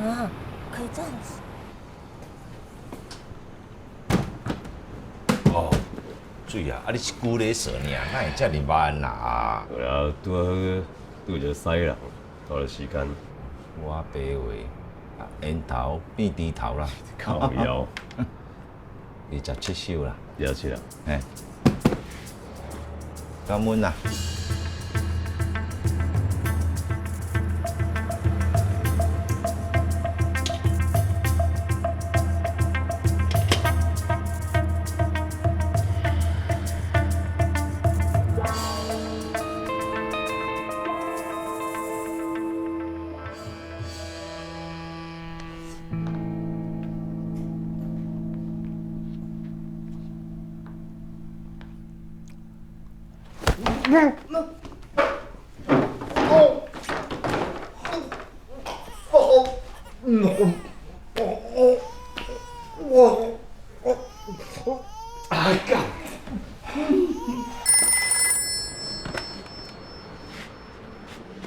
啊，可以這樣子。哦，水啊！啊，你一句咧說爾，哪會遮爾慢啊？對啊，拄好拄一個屎人，到了時間。我白話，啊，煙頭變豬頭啦。靠腰。27首啦。27啦。嘿。感恩啦。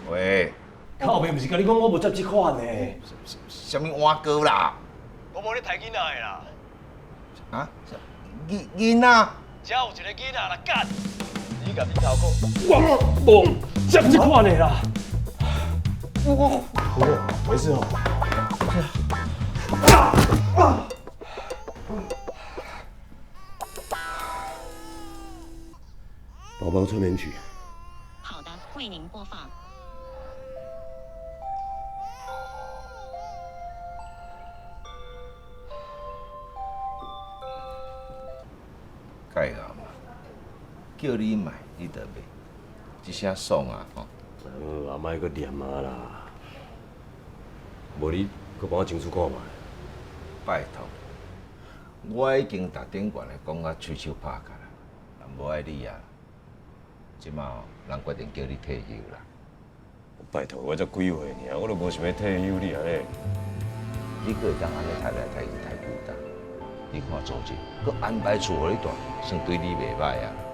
喂，靠北，毋是共你講我無接這款的。啥物碗糕啦？我無咧刣囡仔的啦。啊？囡囡仔？遮有一个囡仔啦，幹！你共恁頭講，我無接這款的啦。我，沒事哦。寶寶催眠曲。好的，為您播放。蓋好嘛，叫你買你就買，這聲爽啊吼！好啊，莫閣念啊啦。無你閣幫我爭取看覓。拜託，我已經共頂懸的講甲喙手拍開啦，人無愛理啊。這馬吼，人決定叫你退休啦。拜託，我才幾歲爾，我都無想欲退休，你按呢？你閣會當按呢刣來刣去刣幾冬？你看組織，閣安排厝予你住，算對你袂䆀啊。